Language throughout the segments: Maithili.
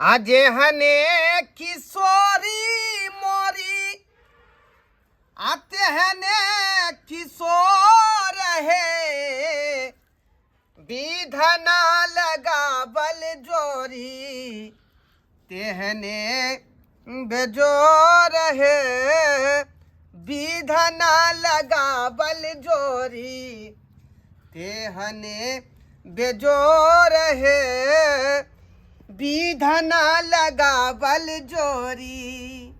आ जेहने किशोरी मोरी आ तेहने किशोर हे विधना लगावल जोरी तेहने बेजोर हे विधना लगावल जोरी तेहने बेजोर हे विधना लगावल जोरी।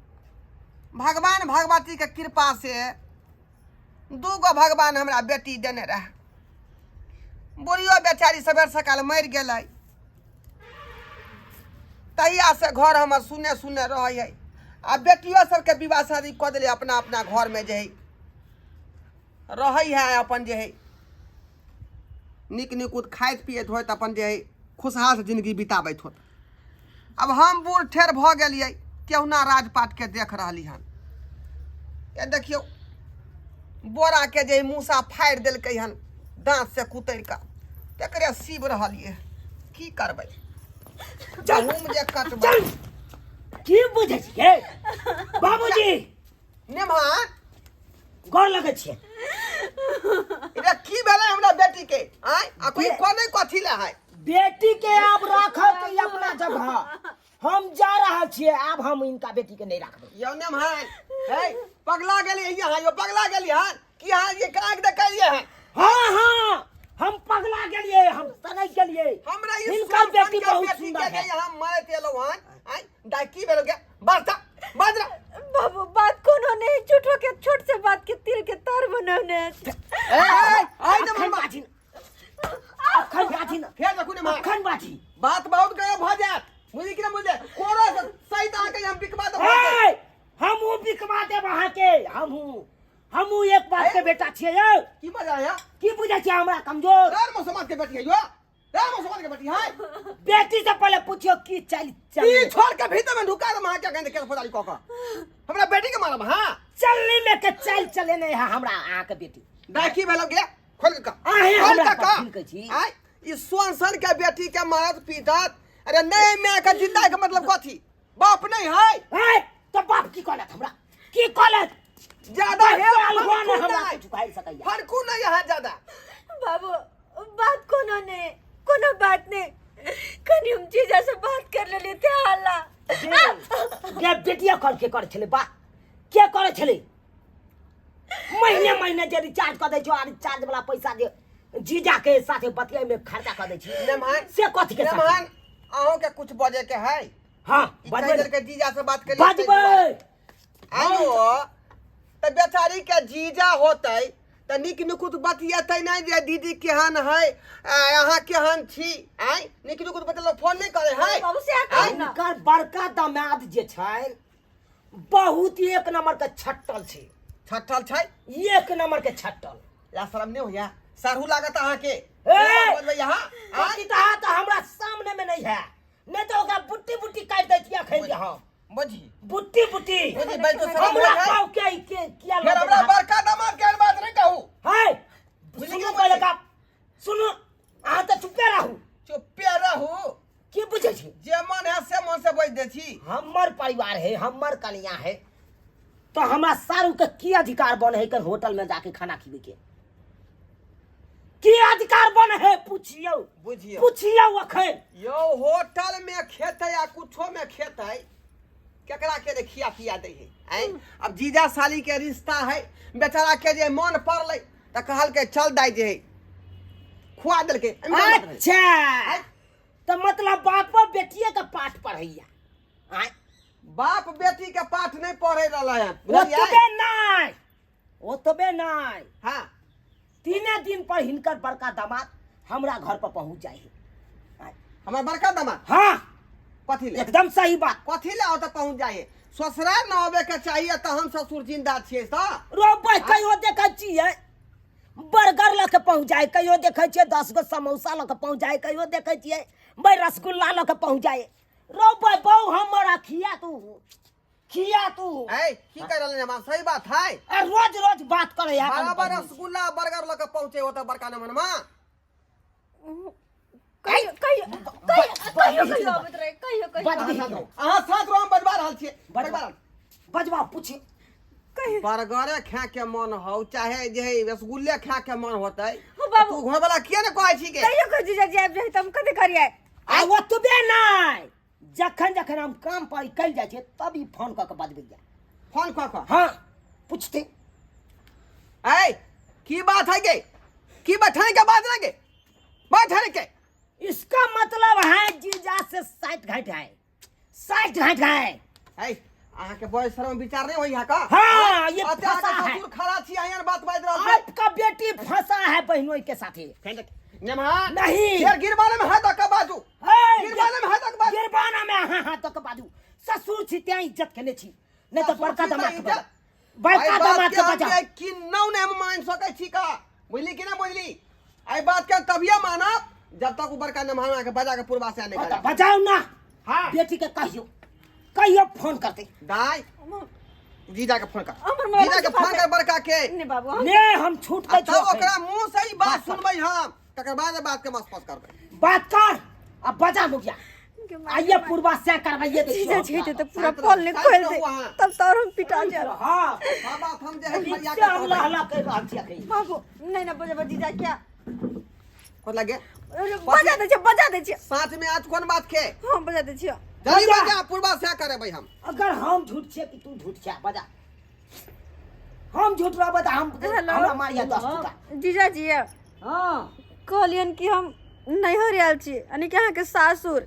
भगवान भगवती के कृपा से दूगो भगवान हमरा बेटी देने रहे। बुढ़ियो बेचारी सबेर सकाल मरि गेलै, तहिया से घर हमर सुने सुने रहै है। आ बेटियो सबके विवाह शादी कऽ देलै, अपना अपना घरमे जे है रहै है, अपन जे है नीक निकुत खाइत पियैत होइत अपन जे है खुशहाल से जिंदगी बिताबैत होत। अब हम बूढ़ ठेर भऽ गेलियै, केहुना राजपाटके देख रहली हन। ये देखियौ बोरा के जे मूसा फाड़ि देलकै हन दाँत से कुतरि कऽ, तकरे सीब रहलियै। की करबै, गहूम जे कटबै। चल, की बुझै छियै बाबूजी? नेमहान गोर लगै छियै। रे की भेलै हमरा बेटी के? आय आ कोई कोने कथी ले है? बेटी के आब राखब के अपना जगह, हम जा रहल छियै। आब हम इनका बेटी के नहीं राखबै। यौ नेमहान हे पगला गेली यहाँ, यो पगला गेली हन की? अहाँ ये काग देखलियै हन? हाँ हाँ, हम पगला गेलियै, हम सनक गेलियै। हमरा ई हिनकर सुन बेटी सुन के बहुत बेटी सुंदर के है। जे यहाँ मारैत एलहुँ हन। आय दाइ की भेल गे? बस बाजरा बाबू, बात कोनो नहीं, झूठो के छोट से बात के तिल के तर बनौने अछि। ए ए आइ अखन नेमहान बाजी न, अखन बाजी न। फेर देखू नेमहान, अखन बाजी बात बहुत गया भऽ जायत, बुझली कि ना बुझले? कोरो सहित अहाँके हम बिकबा देब। ए, हमहूँ बिकवा देब अहाँके। हमहूँ हमहूँ एक बाप के बेटा छियै यौ। की मजा आया? की बुझै छियै हमरा कमजोर? राम समाज के बेटी है यो, राम समाज के बेटी है। बेटी से पहले पूछियो की चल चल ई छोड़ के भीतर में ढुका दे वहां के गंद के फौजारी कऽ कऽ हमरा बेटी के मारब। हां चलनी में के चल चले नहीं है हमरा अहाँ के बेटी। दाखी भेलो गे, खोल के कह। आहे खोल हमरा के कह। पथिन के छी। आय ई सोन सन के बेटी के मारत पीटत। अरे नहीं माय के जिंदा के मतलब कथी? बाप नहीं है? ए, तो बाप की कहलत हमरा? की कहलत? ज्यादा है अलगुआ ने फड़कू हमरा नहीं। कुछ कहि सकैया। फड़कू नहीं है ज्यादा। बाबू, बात कोनो नहीं, कोनो बात नहीं, कनी हम जीजा से बात कर लेली थे हल्ला। गे बेटिया कल के करे छले बा, के करे छले? महीने महीने जे रिचार्ज कर दै छो आ रिचार्ज वाला पैसा जे जीजा के साथे बतियाई में खर्चा कर दै छी नेमहान से कथी के साथे? नेमहान, अहूँ के कुछ बजे के है? हाँ, ई बजबै। कहि देलकै जीजा से बात करियै। बजबै। आयो तऽ बेचारी के जीजा होतै तऽ नीक निकुत बतियेतै नहि जे दीदी केहन है, अहाँ केहन छी? आँय, नीक निकुत बतेलक, फोन नहि करे है? बाबू से कहू ना। हिनकर बड़का दामाद जे छै बहुत एक नंबर के छट्टल छै। छट्टल छै? एक नंबर के छट्टल। ला शरम नहि होइया? साढ़ू लागत अहाँके। ए! बजबै अहाँ? आँय? पतिता तऽ हमरा सामने में नहीं है, नहीं तो ओकरा बुट्टी बुट्टी काटि दै छियै अखन जे हम। बुझी बुट्टी बुट्टी बुझी बैठो, शरम हमरा होइ है? पाव के के किया फेर हमरा बड़का दामाद के बात नहि कहू। है बुझली सुनू कि पहिले बुझली? का सुनू, अहाँ तऽ चुप्पे रहू। चुप्पे रहू। की बुझै छी? जे मन है से मन से बजि दै छी। हमर परिवार है, हमर कनिया है, तो हमरा सारू के की अधिकार बन है कर होटल में जाके खाना खिबे के? की अधिकार बन है पूछियो। बुझियो। पूछियो अखन। यौ होटल में खेतै आ कुछो में खेतै, केकरा के जे खिया पिया दै है? आँय, अब जीजा साली के रिश्ता है, बेचारा के जे मन पड़लै तऽ कहलकै चल दाइ जे है खुआ देलकै। एहिमे कोन बात रहै? अच्छा, तऽ मतलब बापो बेटिए के पाठ पढ़ैया? आँय? बाप बेटी के पाठ नहीं पढ़े रहलै हन, बुझलियै? ओतबे नहि, ओतबे नहि। हाँ। तीने दिन पर हिनकर बड़का दामाद हमरा घर पर पहुंच जाए है। हमर बड़का दामाद? हाँ। कथी ले? एकदम सही बात। कथी ले ओतऽ पहुंच जाए? ससुराल न आबे के चाहिए तऽ हम ससुर जिंदा छियै तऽ। रोबै कहियो देखै छियै बर्गर लऽ के पहुँच जाए, कहियो देखै छियै 10 गो समोसा लऽ के पहुँच जाए, कहियो देखै छियै भाई रसगुल्ला लऽ के पहुँच जाए। रोबै बहु हमर खिया तू, खिया तू। ए की कर रहलै हम? सही बात है। आ रोज रोज बात करे है। बराबर रसगुल्ला बर्गर लऽ के पहुँचे ओतऽ बड़का नमनमा। कहियो कहियो कहियो कहियो कहियो आबैत रहे कहियो कहियो बज अहाँ साथ रहू अहाँ साथ रहू हम बजबा रहल छियै बजबा रहल बजबा पूछी कहियो बर्गरे खाए के मन हौ चाहे जे है रसगुल्ले खाए के मन होतै हो बाबू। तू घर वाला किया ने कहै छी के कहियो कहियो जीजाजी आबि जाइ तऽ हम कथी करियै आ ओतबे नहि जखन जखन हम काम पर निकलि जाइ छियै तब ई फोन कऽ के बजबैया फोन कऽ कऽ हाँ पूछते ऐ की बात है गे की बैठने के बात ना गे बैठने के इसका मतलब है जीजा से साठ घाट है साठ घाट है ऐ अहाँ के बॉय शर्म विचार नहीं होई है का हाँ, ये अते अहाँ के फंसा है। ससुर खड़ा छी अहाँ बात बाजि रहल छी आपका बेटी फंसा है बहनोई के साथ ही नेमहा नहीं। फेर गिरबाने में हाथ धक्का बाजू हे, गिरबाने में हाथ धक्का बाजू गिरबाना में हाँ हाथ तक बाजू ससुर छी त्यां इज्जत केने छी नहीं तो ससुर बड़का छी तऽ दमाद के इज्जत। बजा बड़का एहि बात दमाद के के हम बजा जे किन्नौ नहि हम मान सकै छी का बुझली कि ना बुझली एहि बात के हम तभिए मानब जब तक उ बड़का नेमहाना के बजा के पूर्वा से नहीं हाँ, तो करब बजाओ ना हाँ। बेटी के कहियो कहियो फोन करते दाई जीजा के फोन कर हमर मोबाइल जीजा के के फोन पास कर बड़का के नहीं बाबू हम ने हम छूट आ के तब ओकरा मुंह से ही बात बात कर। सुनबै हम तकर बाद बात के मस्पस करबै बात कर अब बजा मुखिया के मार- आइए पूर्वा से करवाइए देखियो जीजा जी हमरा। तऽ पूरा शांत फल ने रहू, खोल शांत दे रहू अहाँ। तब तो और हम पिटा जाब हाँ सब बात हम जे है फरिया से के हम कहबै। लहला कर रहल छी अखन बाबू नहीं ना बजा जीजा क्या कथी लगे बजा दै छियै बजा दै छियै साथ में आज कोन बात के हाँ बजा दै छियै जल्दी बजा। बजा पूर्वा से करेबै हम अगर हम झूठ छियै कि तू झूठ छियै बजा हम झूठ रहबै तऽ हम हेलो। हमरा मारिया दस टका जीजा जी हाँ कहलियन कि हम नैहर आयल छी यानी कि अहाँके सासुर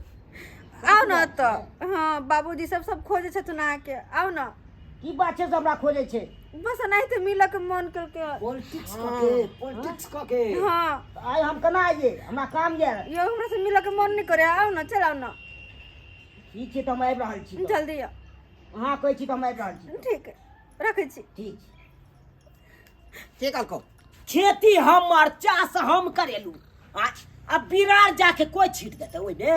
आउ ने तऽ हाँ बाबूजी सब सब खोजै छथुन अहाँके आउ ने की बात छै से हमरा खोजै छै बस एनाहिते मिलऽके मन केलकै पॉलिटिक्स कऽ के पॉलिटिक्स कऽ के हाँ आइ हम केना आइए हमरा काम यऽ यौ हमरा से मिलऽके मन नहि करे आउ ने चल आउ ने ठीक छै तऽ हम आबि रहल छी तऽ। जल्दी आउ अहाँ कहै छी तऽ हम आबि रहल छी ठीक है रखै छी ठीक छै के कहलकौ खेती हमर चास हम करेलू आ आ बिरार जाके कोई छीट देतै ओहिमे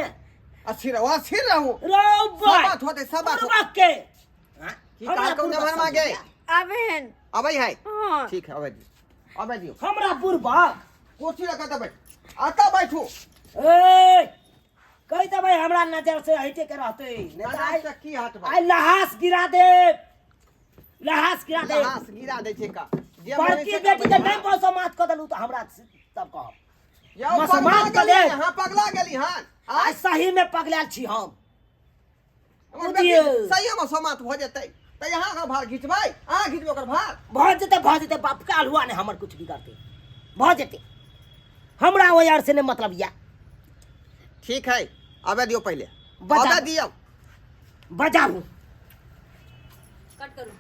अस्थिर रहू अस्थिर रहू रौ सब बात होतै सब बात होतै। के की कहलकौ नमहर मागे आबे हन अबै है हाँ ठीक है अबै दियौ अबै दियौ हमरा बुढ़बक कुर्सी रखा तऽ बैठ अतऽ बैठू ए कहि देबै हमरा नजर से हटे के रहतै नहि तऽ आइ से की हटबै आइ लहास गिरा देब लहास गिरा देब लहास गिरा दै छै का जे मन बड़की से बेटी के करबै। नहि मौसम मात कऽ देलू तऽ हमरा तब कहब यौ मसमात पगला कऽ गेली देब। हाँ पगला गेली हन आइ सही में पगलायल छी हम हमर बेटी बुझियौ। सही में समात भऽ जेतै तऽ यहाँ ओकर भार घिचबै अहाँ घिचबै ओकर भार भऽ जेतै भऽ जेतै बाप के अल्हुआ नहि हमर कुछ बिगड़तै भऽ जेतै हमरा ओहि आर से नहि मतलब यऽ ठीक है आबे दियौ पहिले बजा आबे दो। दियौ बजाबू कट करू